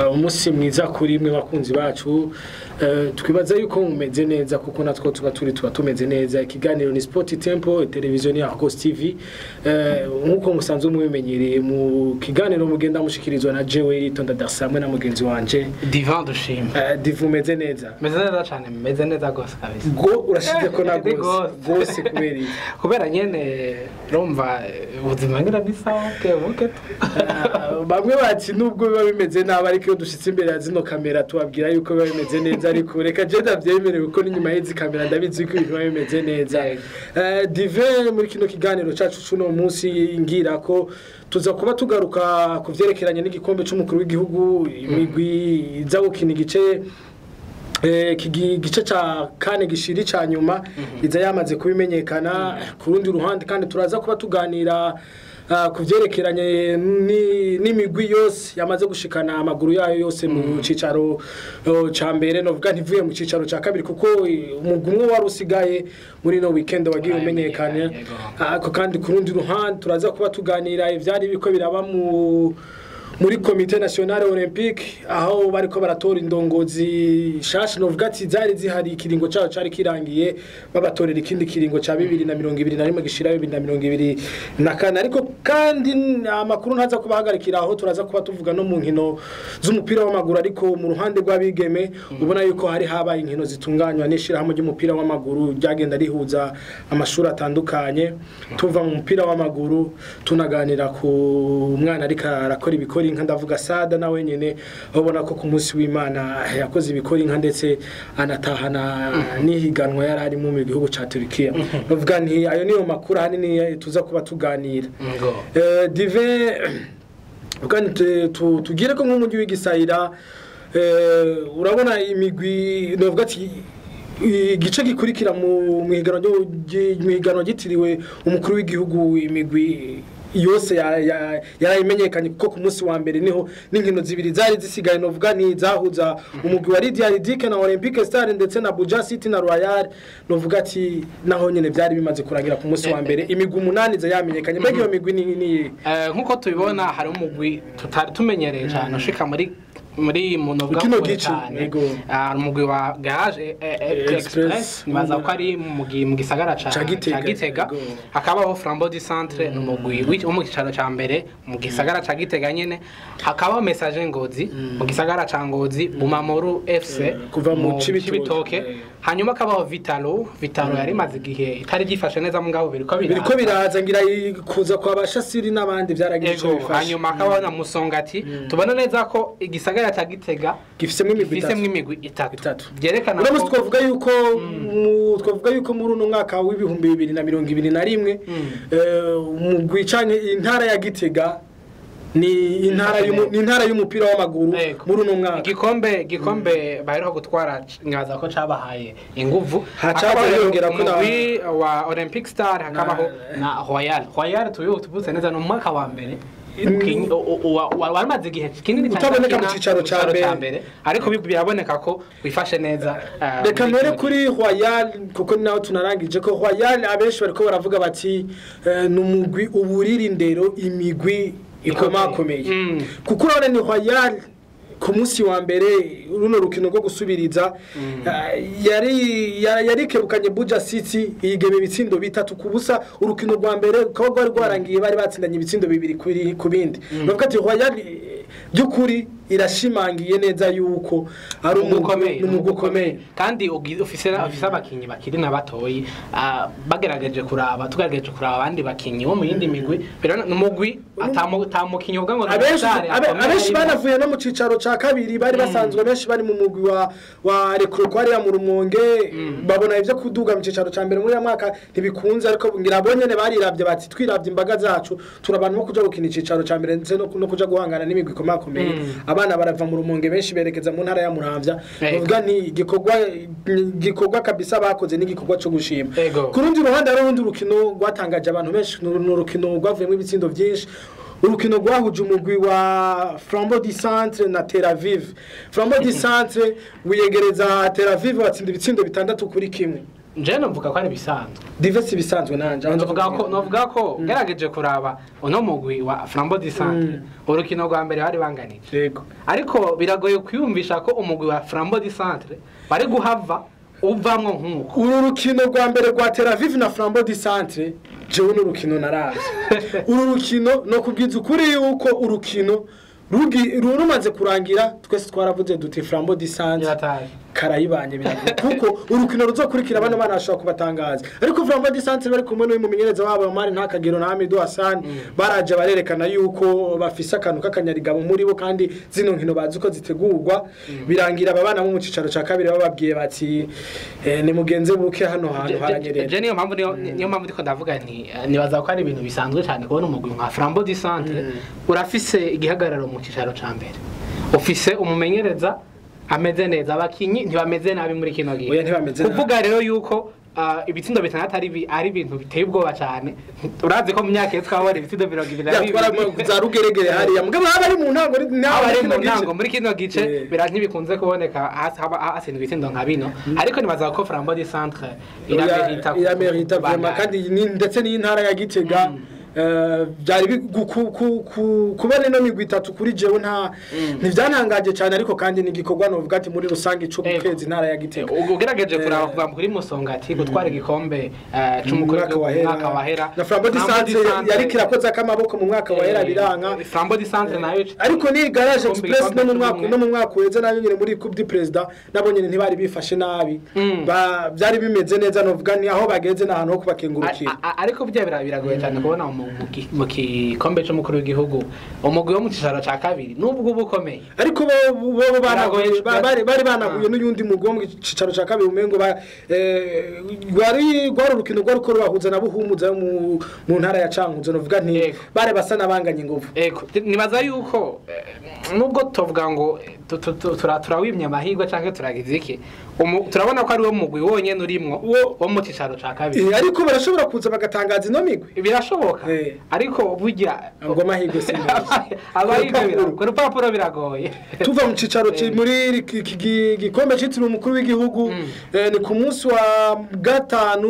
Umunsi mwiza kuri mwe bakunzi bacu. Twibaza yuko mumeze neza kuko natwo tuba tumeze neza. Ikiganiro ni Sport Tempo, televiziyo ni Argos TV. Nkuko musanzwe mubimenyereye, mu kiganiro mugenda mushikirizwa na Jewe Itonda Darsamwe na mugenzi wanje Divan Dushima. Divu, umeze neza? Meze neza cyane, meze neza gose kabisa. Go urashize ko na Ndi gose gose kubera iki? Kubera nyene urumva ubuzima ngira ni sawa buke buke tu. Bamwe bati nubwo biba bimeze nabi, ariko iyo dushitse imbere ya zino kamera tubabwira yuko biba bimeze neza, ariko reka je ndavyemerewe kuko n'inyuma y'izi kamera ndabizi yuko ibintu biba bimeze neza. Dive, muri kino kiganiro cacu cuno munsi ngira ko tuza kuba tugaruka ku vyerekeranye n'igikombe c'umukuru w'igihugu, imigwi iza gukina igice gice ca kane gishiri ca nyuma iza yamaze kubimenyekana. Ku rundi ruhande kandi turaza kuba tuganira ku vyerekeranye n'imigwi yose yamaze gushikana amaguru yayo yose mu cicaro ca mbere, novuga ntivuye mu cicaro ca kabiri, kuko umugwi umwe wari usigaye muri no weekend wagiye umenyekana. Ariko kandi ku rundi ruhande turaza kuba tuganira ivyari biko biraba muri Comité National Olympique, aho bariko baratora indongozi shasha, novuga ati zari zihari ikiringo cyaho cari kirangiye, babatorera ikindi kiringo ca 2021 gishira 2024. Ariko kandi amakuru ntaza kubahagarikira aho, turaza kuba tuvuga no mu nkino z'umupira w'amaguru, ariko mu ruhande rw'abigeme. Ubona yuko hari habaye inkino zitunganywa n'ishirahamwe ry'umupira w'amaguru ryagenda rihuza amashuri atandukanye. Tuva mu mupira w'amaguru tunaganira ku mwana ariko arakora ibikora inka, ndavuga Sada, nawe nyene ubona ko ku munsi w'Imana yakoze ibikora inka, ndetse anatahana n'ihiganwa yari arimo mu gihugu ca Turkiya. Ndavuga nti ayo niyo makuru ahanini tuza kuba tuganira. Ngo. Dive, kandi tugire ko nk'umujyi w'igisayira, urabona imigwi, novuga ati igice gikurikira mu higanwa ryitiriwe umukuru w'igihugu, imigwi yose yarayimenyekanye, kuko ku munsi wa mbere niho n'inkino zibiri zari zisigaye, novuga ni zahuza umugwi wa Lydia Ludic na Olympique Star ndetse na Buja City na Royal. Novuga ati naho nyene byari bimaze kurangira ku munsi wa mbere, imigwi umunani za yamenyekanye. Mbega iyo migwi ni Nkuko tubibona, hari umugwi tutari tumenyereye cyane ushika muri munovuga Kino kure gice, cyane. yego. Umugwi wa Garage Express. Express, nibaza ko ari mu gisagara Ca Gitega, ca Gitega. Yego. Hakabaho Flambeau du Centre, ni umugwi wo mu gicaro ca mbere mu gisagara ca Gitega nyene. Hakabaho Message Ngozi mu gisagara ca Ngozi, Bumamoru FC Kuva mu Cibitoke. Cibitoke. Hanyuma kabaho Vitalo. Vitalo yari imaze igihe itari gifashe neza, mugabo biriko biraza. Biriko biraza, ngira kuza kwa bashasiri n'abandi byaragize ico Ego, bifasha. Hanyuma hakabaho na Musongati. Tubona neza ko igisagara ca Gitega gifisemo imigwi gifisemo itatu. Imigwi itatu. Itatu. Byerekana Uno munsi ko twavuga yuko muri uno mwaka w'2021 umugwi canke intara ya Gitega ni intara y'umupira w'amaguru Ego. muri uno mwaka. Igikombe baheruka gutwara nkaza ko cabahaye inguvu. Hacaza Hakabaho hiyongera ko umugwi wa Olympic Star, hakabaho na Royal. Royal tubutse neza, ni umwaka wa mbere wari umaze igihe kinini cyane Utaboneka mu ukina cicaro ca mbere. Ariko biraboneka ko wifashe neza Reka muri mpere kino kuri Royal, kuko ni naho tunarangije ko Royal abenshi bariko baravuga bati ni umugwi uburira indero imigwi ikomakomeye, kuko urabona ni Royal ku munsi wa mbere runo rukino rwo gusubiriza yarikebukanye Buja City, yigema ibitsindo 3-0. Urukino rwa mbere rukaba rwari rwarangiye bari batsindanye ibitsindo 2 ku bindi. Novuga ati Royal by'ukuri irashimangiye neza yuko ari umugwi ukomeye. Ni umugwi ukomeye. Kandi ufise abakinyi bakiri na batoyi. Bagerageje kuraba, tugerageje kuraba abandi bakinyi bo mu yindi migwi, ni umugwi ata mukinyi uvuga ngo ni Abenshi umusitari akomeye abenshi arimo. Banavuye no mu cicaro ca kabiri, bari basanzwe benshi bari mu mugwi wa Recroquaria mu Rumonge, babona ivyo kuduga mu cicaro ca mbere muri ya mwaka ntibikunze, ariko ngira bo nyene bariravye bati twiravye imbaga zacu, turabantu bo kuja gukina icicaro ca mbere ndetse no kuja guhangana n'imigwi ikomakomeye. Abana barava mu Rumonge benshi berekeza mu ntara ya Muramvya. Uvuga nti igikorwa kabisa bakoze n'igikorwa co gushima. Ku rundi ruhande hari urundi rukino rwatangaje abantu benshi, ni urukino rwavuyemo ibitsindo byinshi, urukino rwahuje umugwi wa Flambeau du Centre na Tel Aviv. Flambeau du Centre wiyegereza Tel Aviv, batsinda ibitsindo 6-1. Nje novuga ko ari bisanzwe. Dive si bisanzwe nanje. Novuga ko gerageje kuraba uno mugwi wa Flambeau du Centre, urukino rwa mbere bari banganije. Yego. Ariko biragoye kwiyumvisha ko umugwi wa Flambeau du Centre bari guhava uvamwo nkuko. Uru rukino rwa mbere rwa Tel Aviv na Flambeau du Centre, jewe n'urukino naravye. Uru rukino no kubwiza ukuri yuko urukino rumaze kurangira twese twaravuze duti Flambeau du Centre karayibanye biragoye, kuko urukino ruzokurikira bano bana bashobora kubatangaza. Ariko Flambeau du Centre bari kumwe n'uyu mumenyereza wabo Omar Ntakagero na Hamidou Hassan, baraje barerekana yuko bafise akantu k'akanyarigabo muri bo, kandi zino nkino bazi uko zitegurwa. Birangira aba bana bo mu cicaro ca kabiri bababwiye bati ni mugenze buke hano hantu haranyerera. Je niyo mpamvu ndiko ndavuga nti nibaza ko ari ibintu bisanzwe cyane kubona umugwi nka Flambeau du Centre urafise igihagararo mu cicaro ca mbere, ufise umumenyereza ameze neza, abakinyi ntibameze nabi muri kino gihe. Kuvuga rero yuko ibitsindo bitandatu ari ibintu biteye ubwoba cyane. Urazi ko mu myaka ye twabona ibitsindo 22 za rugeregere hariya, mugabo haba ari mu ntango, ari mu ntango muri kino gice ntibikunze kuboneka hatsindwa ibitsindo nka bino. Ariko nibaza ko Flambeau du Centre iramerita vraiment, kandi ndetse n'intara ya Gitega byari kubona ino migwi itatu kuri jewe nta ntivyantangaje cyane, ariko kandi ni igikorwa novuga ati muri rusange ico gukeza intara ya Gitega. Ugerageje kuraba kuva kuri Musongati gutwara igikombe c'umukuru w'umwaka wahera, na Flambeau du Centre yari kirakoza kamaboko mu mwaka wahera biranka. Flambeau du Centre nayo, ariko ni Garage Express no mu mwaka uheze nayo nyine muri Coupe du Président nabo nyine ntibari bifashe nabi, byari bimeze neza, novuga ni aho bageze n'ahantu ho kubakengurukira. Ariko bya biragoye cyane kubona mu gikombe c'umukuru w'igihugu umugwi wo mu cicaro ca kabiri nubwo ubukomeye, ariko bo bari banahuye n'uyundi mugwi wo mu cicaro ca kabiri umengo rwari urukino rwari ko rubahuza na Buhumuza mu ntara ya Cankuzo, novuga nti bare basa nabanganye inguvu. Ego nibaza yuko nubwo tuvuga ngo turawimye amahirwe canke turagize iki, turabona ko ari wo mugwi wonyene urimwo wo mu cicaro ca kabiri, ariko barashobora kuza bagatangaza ino migwi, birashoboka. Ariko burya ngo amahirwe si amahirwe ku rupapuro biragoye. Tuva mu cicaro muri gikombe citiriwe umukuru w'igihugu, ni ku munsi wa gatanu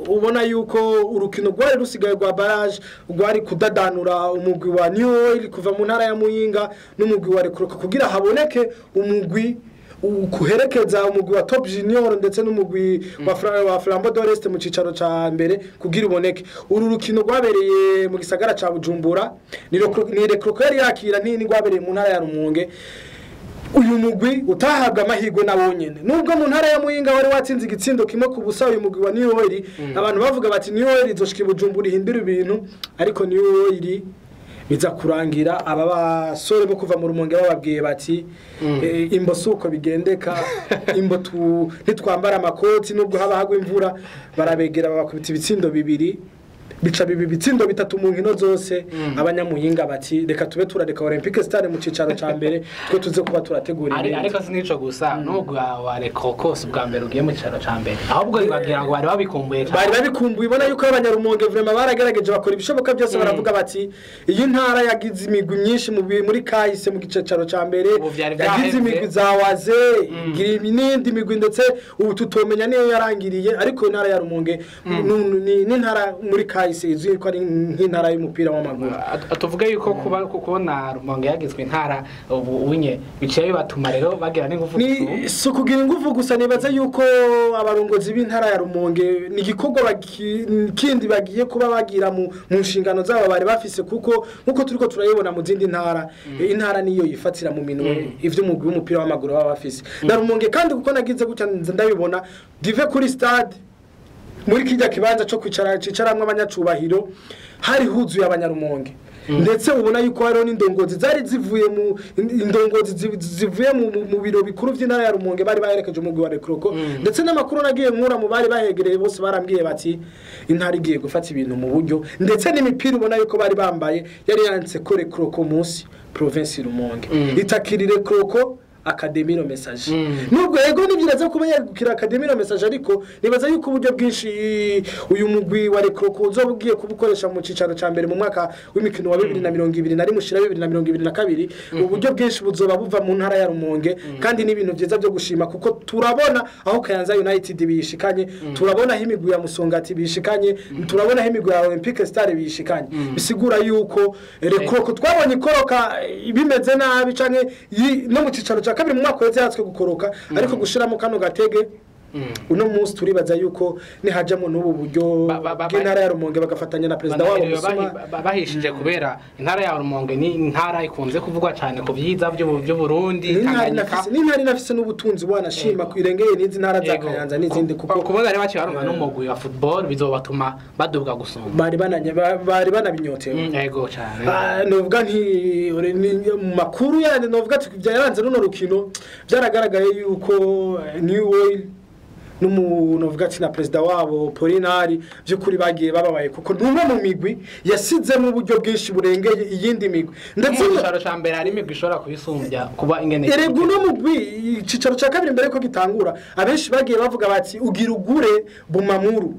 ubona yuko urukino rwari rusigaye rwa barrage rwari kudadanura umugwi wa New Oil kuva mu ntara ya Muyinga n'umugwi wa Rekuruka kugira haboneke umugwi kuherekeza umugwi wa Top Junior ndetse n'umugwi wa Flambeau d'Orest mu cicaro ca mbere kugira uboneke. Uru rukino rwabereye mu gisagara ca Bujumbura, ni Rekuruka yari yakira ntini rwabereye mu ntara ya Rumonge. Uyu mugwi utahabwa amahirwe nabo nyene, nubwo mu ntara ya Muyinga wari watsinze igitsindo kimwe ku busa uyu mugwi wa New Oil, abantu bavuga bati New Oil izoshika Bujumbura ihindura ibintu, ariko New Oil biza kurangira aba basore bo kuva mu Rumonge bababwiye bati imbo suko bigendeka, imbo ntitwambara amakoti nubwo haba hagwa imvura, barabegera babakubita ibitsindo bibiri bica bibi bitsindo bitatu mu nkino zose. Abanyamuyinga bati reka tube turareka Olympique Stade mu cicaro ca mbere twe tuze kuba turategura ibintu. Ariko sinico gusa nubwo wa Rekokos bwa mbere ugiye mu cicaro ca mbere, ahubwo bagira ngo bari babikumbuye cyane, bari babikumbuye. Ubona yuko abanyarumonge vraiment baragerageje bakora ibishoboka byose, baravuga bati iyi ntara yagize imigwi myinshi muri kahise mu gicaro ca mbere, yagize imigwi za waze n'indi migwi ndetse ubu tutomenya niyo yarangiriye, ariko intara ya Rumonge ni intara muri kahise izwi ko ari nk'intara y'umupira w'amaguru. Tuvuge yuko kuba kubona Rumonge yagizwe intara ubu unye biciye bibatuma rero bagira n'ingufu. Ni si kugira ingufu gusa, nibaza yuko abarongozi b'intara ya Rumonge ni igikorwa kindi bagiye kuba bagira mu nshingano zabo bari bafise, kuko nkuko turiko turayibona mu zindi ntara, intara niyo yifatira mu minwe ivyo umugwi w'umupira w'amaguru baba bafise. Na Rumonge kandi kuko nagize gutya ndabibona dive kuri stade muri kijya kibanza cyo kwicara cicaramwe abanyacubahiro hari huzuye abanyarumonge, ndetse ubona yuko hariho n'indongozi zari zivuye mu indongozi zivuye mu biro bikuru by'intara ya Rumonge bari baherekeje umugwi wa Rekroko, ndetse n'amakuru nagiye nkura mu bari bahegereye bose barambwiye bati intara igiye gufata ibintu mu buryo, ndetse n'imipira ubona yuko bari bambaye yari yanditse ko Rekroko munsi province Rumonge itakirire Rekroko Académie Le Messager. Nubwo yego nibyo kuba yegukira Académie Le Messager, ariko nibaza yuko uburyo bwinshi uyu mugwi wa Rekroko uzoba ugiye kubukoresha mu cicaro ca mbere mu mwaka w'imikino wa 2021 ushira 2022, uburyo bwinshi buzoba buva mu ntara ya Rumonge. Kandi ni ibintu byiza byo gushima, kuko turabona aho Kayanza United bishikanye, turabona aho imigwi ya Musongati bishikanye, turabona aho imigwi ya Olympique Star bishikanye. Bisigura yuko Rekroko twabonye ikoroka bimeze nabi canke no mu cicaro ca kabiri mu mwaka weze yatswe gukoroka, ariko gushiramo kano gatege uno munsi turibaza yuko nihajamo n'ubu buryo bw'intara ya Rumonge bagafatanya na perezida wabo Musoma bahishije, kubera intara ya Rumonge ni intara ikunze kuvugwa cyane ku byiza by'u Burundi. N'intara inafise n'ubutunzi wanashima kwirengeye n'izi ntara za Kayanza n'izindi, kuko kubona rero baciye baronka n'umugwi wa football bizobatuma baduga gusumba. Bari banabinyotewe. Yego cyane. Novuga nti mu makuru yandi novuga ati byaranze runo rukino byaragaragaye yuko New Oil n'umuntu uvuga ati na perezida wabo Polinari by'ukuri bagiye bababaye, kuko numwe mu migwi yasizemo uburyo bwinshi burengeye iyindi migwi. Ndetse mu cicaro ca mbere hari imigwi ishobora kubisumbya kuba ingene. Erega uno mugwi icicaro ca kabiri mbere ko gitangura abenshi bagiye bavuga bati ugira ugure Bumamuru,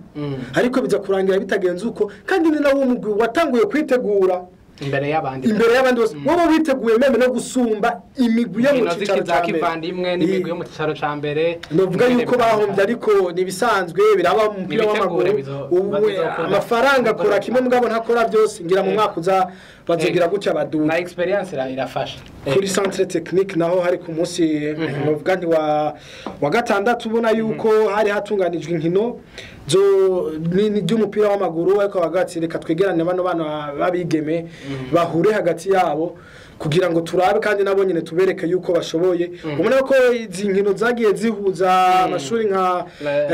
ariko biza kurangira bitagenze uko. Kandi ni nawo mugwi watanguye kwitegura imbere y'abandi, imbere y'abandi bose, wowe witeguye meme no gusumba imigwi yo mu cicaro ca mbere kivandimwe n'imigwi yo mu cicaro ca mbere. Novuga yuko bahombye, ariko nibisanzwe biraba mu mupira w'amaguru. Amafaranga akora kimwe mugabo ntakora byose, ngira mu mwaka uza bazogira gutya baduga. Na experience irafasha. Kuri centre technique naho hari ku munsi novuga nti wa gatandatu, ubona yuko hari hatunganijwe inkino zo ry'umupira w'amaguru, ariko bagatsi reka twegerane bano bana babigeme bahure hagati yabo kugira ngo turabe kandi nabo nyene tubereke yuko bashoboye. Ubona ko izi nkino zagiye zihuza amashuri nka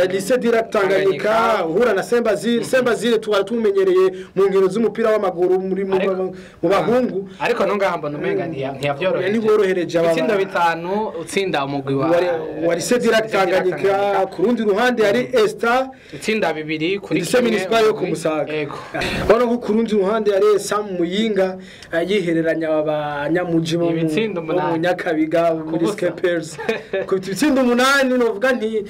Lycée Direct Tanganyika uhura na Sembazire. Sembazire twari tumenyereye mu nkino z'umupira w'amaguru muri mu bahungu, ariko nonga mbona umenga ntiyavyoroheje, ntiborohereje aba ibitsindo 5 utsinda umugwi wa Lycée Direct Tanganyika. Ku rundi ruhande yari Esther itsinda 2 kuri Lycée Municipal yo ku Musaga. Ubona ko ku rundi ruhande yari Sam Muyinga yihereranya aba nyamuji bo mu Nyakabiga muri Skepers ku ibitsindo 8. Novuga nti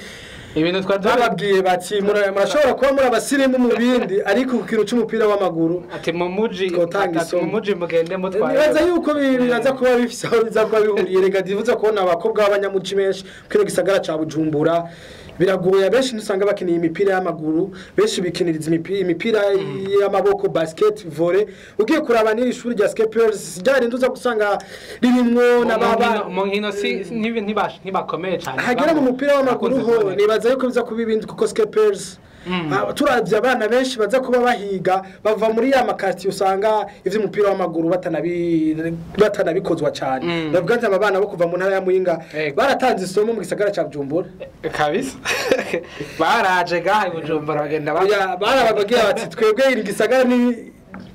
ibintu twababwiye bati murashobora kuba muri abasirimu mu bindi, ariko ku kintu c'umupira w'amaguru ati mu muji ati mu muji mugende mutwaye. Nibaza yuko bibaza kuba bifise aho biza kuba bihuriye. Rega divuza kubona abakobwa b'abanyamuji benshi kino gisagara ca Bujumbura biragoye, abenshi nusanga bakiniye imipira y'amaguru, benshi bikiniriza imipira y'amaboko, basket, volley. Ugiye kuraba n'iri shuri rya Skepers ryarinduza gusanga ririmwo n'ababa mu nkino si ntibakomeye cyane hagera mu mupira w'amaguru ho nibaza yuko biza kuba ibindi, kuko Skepers turavye abana benshi baza kuba bahiga bava muri ya makati usanga ivy'umupira w'amaguru batanabikozwa cyane. Ndavuga nti aba bana bo kuva mu ntara ya Muyinga baratanze isomo mu gisagara ca Bujumbura kabisa. Baraje gahe Bujumbura bagenda barababwiye bati twebwe iri gisagara ni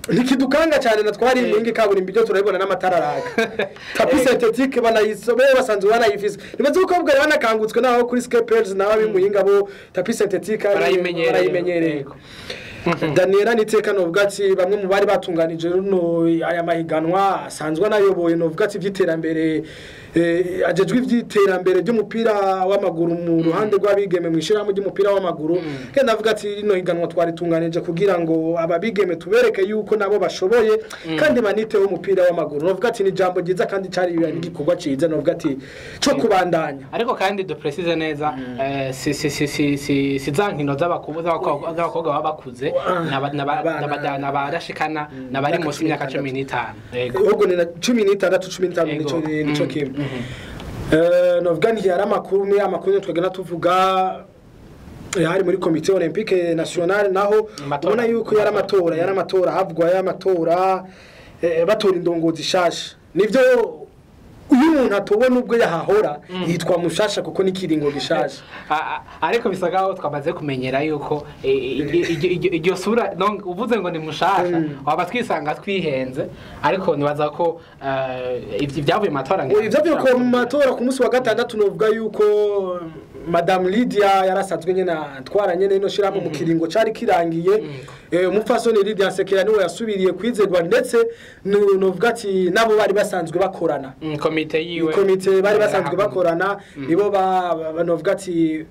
nikidukanga cyane na twari mingi kaburimbo ibyo turabibona n'amatara araka tapis synthétique banayisome basanzwe banayifise. Nibaze uko bwa banakangutswe naho kuri Skepers naho abimuyinga bo tapis synthétique barayimenyereye. Daniela niteka novuga ati bamwe mu bari batunganije runo aya mahiganwa asanzwe nayoboye novuga ati by'iterambere ajejwe iby'iterambere ry'umupira w'amaguru mu ruhande rw'abigeme mu ishirahamwe ry'umupira w'amaguru, kandi navuga ati rino higanwa twari tunganije kugira ngo ababigeme tubereke yuko nabo bashoboye kandi baniteho umupira w'amaguru. Novuga ati ni jambo ryiza kandi cari igikorwa ciza, novuga ati cyo kubandanya. Ariko kandi de précise neza si si si si si si zankino z'abakobwa babakuze n'abadashikana n'abari munsi y'imyaka 15. Ubwo ni 16 15 nico kimwe. Novuga nti yari amakuru ni amakuru twagenda tuvuga hari muri Comité Olympique Nationale, naho ubona yuko yari amatora havugwa y'amatora batora indongozi shasha. Nivyo uyu muntu atowe nubwo yahahora yitwa mushasha kuko nikiringo gishasha. Ariko bisagaho twamaze kumenyera yuko iryo sura uvuze ngo ni mushasha waba twisanga twihenze, ariko nibaza ko ibyavuye matora ibyavuye ko mu matora ku munsi wa gatandatu novuga yuko Madame Lydia yarasanzwe nyene atwara nyene ino shirahamwe mu kiringo cari kirangiye. Umupfasoni Lydia Nsekera niwe yasubiriye kwizegwa, ndetse novuga ati nabo bari basanzwe bakorana, komite yiwe, komite bari basanzwe bakorana, nibo banovuga ati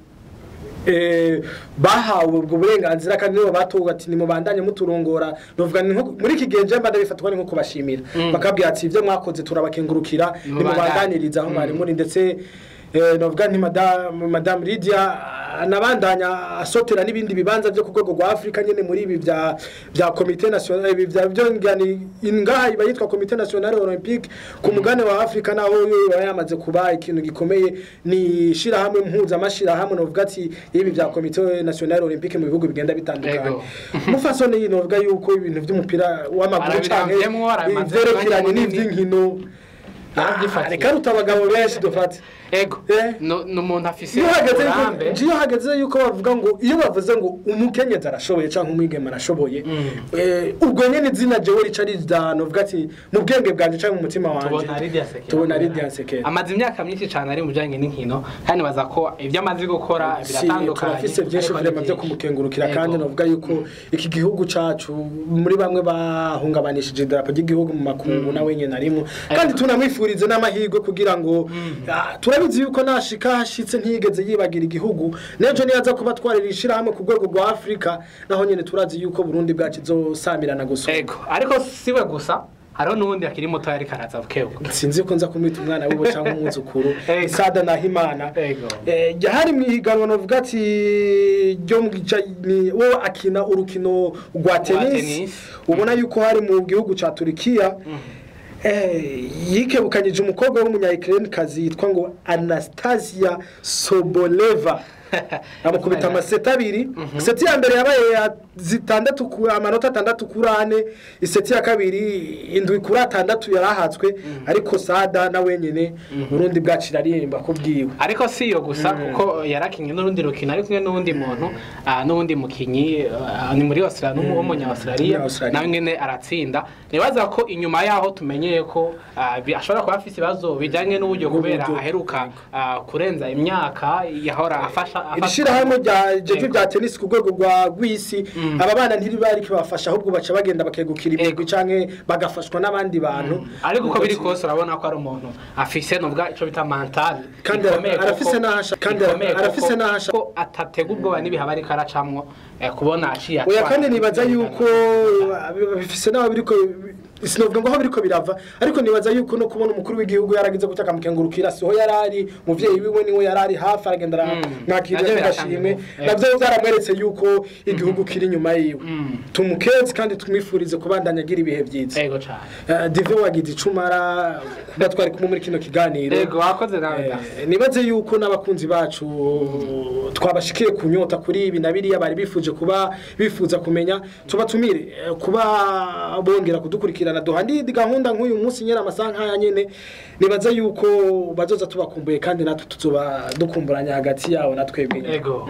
bahawe ubwo burenganzira, kandi nibo batowe ati nimubandanye muturongora. Novuga muri iki gihe mba ndabifatwa ni nko kubashimira, bakabwira ati ibyo mwakoze turabakengurukira, nimubandaniriza aho mwari muri. Ndetse novuga nti Madame Lydia anabandanya asotera n'ibindi bibanza byo ku rwego rwa Afrika nyene muri ibi bya Comité National, ibi bya byo ngaha iba yitwa Comité National Olympique ku mugane wa Afrika, naho yo yamaze kuba ikintu gikomeye, ni shirahamwe mpuzamashirahamwe novuga ati ibi bya Comité National Olympique mu bihugu bigenda bitandukanye. Mufasone novuga yuko ibintu by'umupira w'amaguru canke ivyerekeranye n'ivy'inkino reka ruta abagabo benshi dufate. Ego, n'umuntu afise uburambe. Iyo hageze yuko bavuga ngo iyo bavuze ngo umukenyezi arashoboye canke umwigeme arashoboye, ubwo nyene izina jewe rica rizana uvuga ati mu bwenge bwanje canke mu mutima wanje tubona Lydia Nsekera. Amaze imyaka myinshi cane ari mu bijanye n'inkino, kandi baza ko ivyo amaze gukora biratandukanye. Turafise byinshi vraiment byo kumukengurukira, kandi novuga yuko iki gihugu cacu muri bamwe bahungabanishije idarapo ry'igihugu mu makungu nawe nyene arimo, kandi tunamwifurize n'amahirwe kugira ngo turabizi yuko nashika hashitse ntiyigeze yibagira igihugu, nejo niyaza kuba twarira ishirahamwe ku rwego rwa Afrika, naho nyene turazi yuko Burundi bwacu izosamirana gusa. Ego, ariko siwe gusa, hariho n'uwundi akiri muto yari karaza bukebuke. Sinzi ko nza kumwita umwana wiwe canke umwuzukuru, Sada Nahimana. Yahari mwihiganwa novuga ati ryo wowe akina urukino rwa tennis, ubona yuko hari mu gihugu ca Turkiya. Yikebukanyije umukobwa w'umunya-Ukraine yitwa ngo Anastasia Soboleva, amukubita amaseti abiri. Seti ya mbere yabaye zitandatu ku amanota 6-4, iseti ya kabiri 7-6 yarahatswe, ariko Sada na wenyene Burundi bwacu iraririmba ko bwiwe. Ariko si yo gusa, kuko yarakinye n'urundi rukino ari kumwe n'undi muntu, n'undi mukinyi ni muri Australia, n'umunya Australia nawe nyene aratsinda. Nibaza ko inyuma yaho tumenyeye ko ashobora kuba afise ibibazo bijanye n'uburyo, kubera aheruka kurenza imyaka yahora afasha. Ishirahamwe rya jeje bya tennis ku rwego rwa rw'isi, aba bana ntibari kibafasha, ahubwo baca bagenda bakegukira imigwi canke bagafashwa n'abandi bantu. Ariko uko biri kose urabona ko ari umuntu afise nubwa ico bita mental, kandi arafise nahasha, kandi arafise nahasha ko atatega ubwoba n'ibihaba ariko aracamwo kubona aciye. Oya, kandi nibaza yuko bifise naho biriko sinovuga ngo aho biriko birava, ariko nibaza yuko no kubona umukuru w'igihugu yaragize gutaka mukengurukira, siho yarari umuvyeyi wiwe niwe yarari hafi, aragenda aramwakira agashimwe, navyo byaramweretse yuko igihugu kiri inyuma yiwe. Tumukeze kandi tumwifurize kubandanya agira ibihe byiza. Ego cyane. Dive wagize icumara kuba twari kumwe muri kino kiganiro. Ego, wakoze nawe. Nibaze yuko n'abakunzi bacu twabashikiye kunyota kuri ibi na biriya bari bifuje kuba bifuza kumenya, tubatumire kuba bongera kudukurikirana duhandi gahunda nk'uyu munsi nyene amasaha nkaya nyene. Nibaza yuko bazoza tubakumbuye, kandi natwe tuzoba dukumburanya hagati yawo natwebwe. Ego.